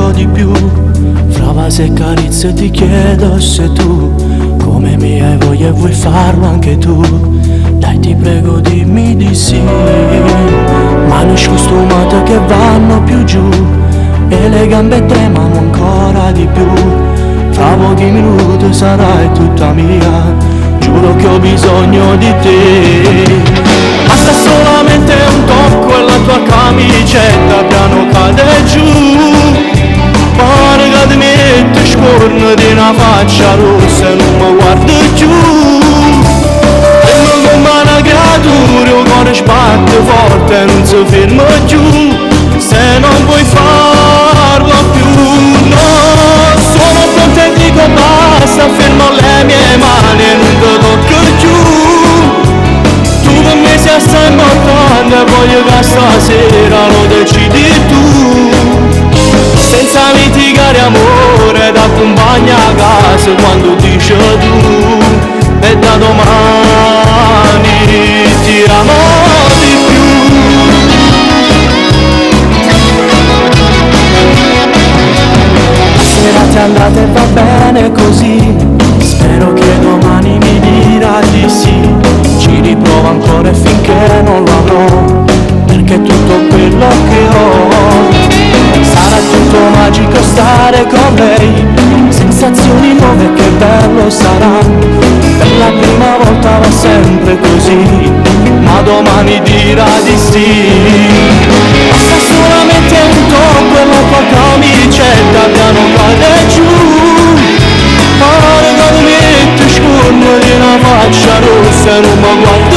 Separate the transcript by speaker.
Speaker 1: voglio di più. Fra vasi e carezze ti chiedo se tu, come me hai voglia e vuoi farlo anche tu. Dai ti prego dimmi di sì. Mani scostumate che vanno più giù e le gambe tremano ancora di più. Fra pochi minuti sarai tutta mia, giuro che ho bisogno di te. Basta solamente un tocco e la tua camicetta piano cade giù. Pare che ti metti scorno di una faccia rossa e non mi guardi più. E non come una creatura, il cuore sbatte forte e non si ferma più. Se non vuoi farlo più, no, sono pronto e dico basta, fermo le mie mani e non ti tocco più. Tu per me sei assai importante, voglio che stasera lo decidi tu. Senza litigare amore, t'accompagna a casa quando dici tu. E da domani ti amo di più. La serata è andata e va bene così. Spero che domani mi dirà di sì. Ci riprovo ancora e finché non lo avrò, perché tutto quello che ho sarà tutto magico stare con lei. Sensazioni nuove che bello sarà. Per la prima volta va sempre così, ma domani dirà di sì. Basta solamente un tocco e la tua camicetta piano cade giù. Pare che ti metti scorno di una faccia rossa e non mi guardi.